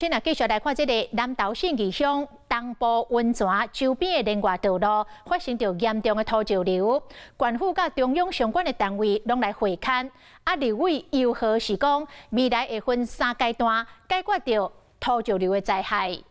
先來繼續來看這个南投信義鄉東部溫泉周邊的連外道路發生著嚴重的土石流，縣府佮中央相關的單位攏來會勘。啊，立委游賀是講，未來會分三階段解決著土石流的災害。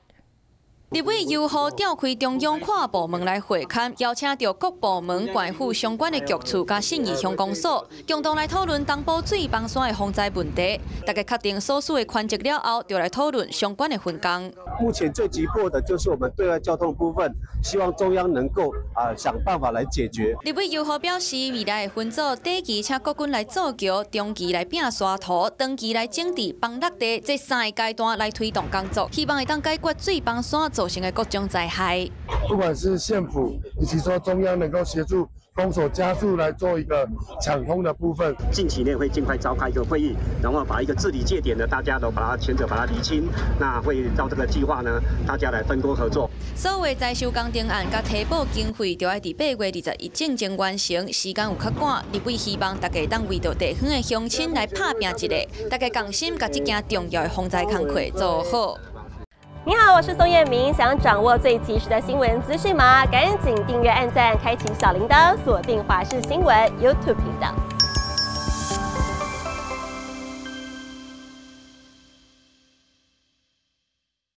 立委游賀召開中央跨部門來會勘，邀請著各部門、縣府相關的局處佮信義鄉公所，共同來討論東部水崩山的洪災問題。大家確定所屬的權責了後，就來討論相關的分工。目前最急迫的就是我們對外交通部分，希望中央能夠啊想辦法來解決。立委游賀表示，未來會分做短期請國軍來造橋，中期來摒沙土，長期來整治崩落地，這三个階段來推動工作，希望會當解決水崩山造成的各種災害。不管是縣府以及說中央能夠協助公所加速來做一個搶通的部分。近期內會盡快召開一個會議，然後把一個治理界點呢，大家都把它權責把它釐清。那會照這個計劃呢，大家來分工合作。所有災修工程案佮提報經費，就愛佇8月21進前完成，時間有較趕。立委希望大家當為著地方的鄉親來拍拚一下，大家仝心共這件重要的防災工課做好。你好，我是宋燕明。想掌握最及時的新聞資訊嗎？趕緊訂閱、按讚、開啟小鈴鐺，鎖定華視新聞 YouTube 頻道。